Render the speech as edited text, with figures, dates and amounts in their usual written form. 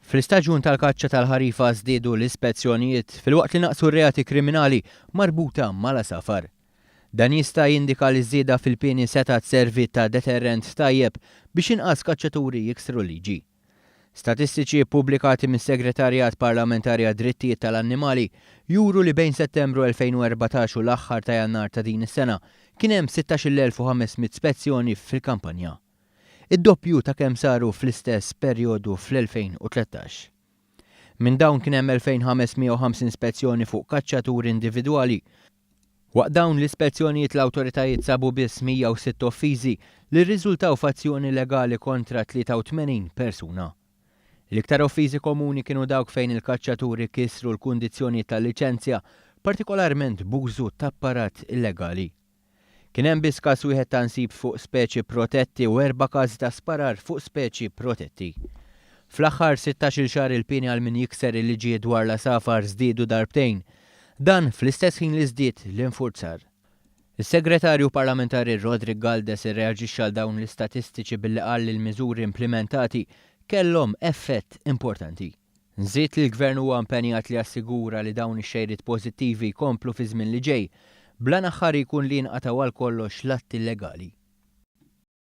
Fl-istaġun tal-kaċċa tal-ħarifa żdiedu l-ispezzjonijiet filwaqt li naqsu r-reati kriminali marbuta mal-għasafar. Dan jista' jindika li ż-żieda fil-pieni setgħet serviet ta' deterrent tajjeb biex inqas kaċċaturi jiksru l-liġi. Statistiċi ppubblikati mis-Segretarjat Parlamentari għad-Drittijiet tal-Annimali juru li bejn Settembru 2014 u l-aħħar ta' Jannar ta' din is-sena kien hemm 16,500 spezzjoni fil-kampanja. Id-doppju ta' kemm saru fl-istess perjodu fl-2013. Minn dawn kien hemm 2,550 spezzjoni fuq kaċċaturi individwali. Waqt dawn l-ispezzjonijiet l-awtoritajiet sabu biss 106 offiżi li rriżultaw f'azzjoni legali kontra 83 persuna. L-iktar offiżi komuni kienu dawk fejn il-kaċċaturi kisru l-kundizzjonijiet tal-liċenzja, partikolarment b'użu t'apparat illegali. Kien hemm biss każ wieħed ta' nsib fuq speċi protetti u erba' każi ta' sparar fuq speċi protetti. Fl-aħħar sittax-il xahar il-pieni għal min jikser il-liġijiet dwar l-għasafar żdiedu darbtejn. Dan fl-istess ħin li żdied l-infurzar. Is-Segretarju Parlamentari Roderick Galdes irreaġixxa għal dawn l-istatistiċi billi qal li l-miżuri implimentati kellhom effett importanti. Żied li l-Gvern huwa impenjat li jassigura li dawn ix-xejriet pożittivi jkomplu fiż-żmien li ġej, bl-għan aħħari jkun li jinqatgħu għal kollox l-atti illegali.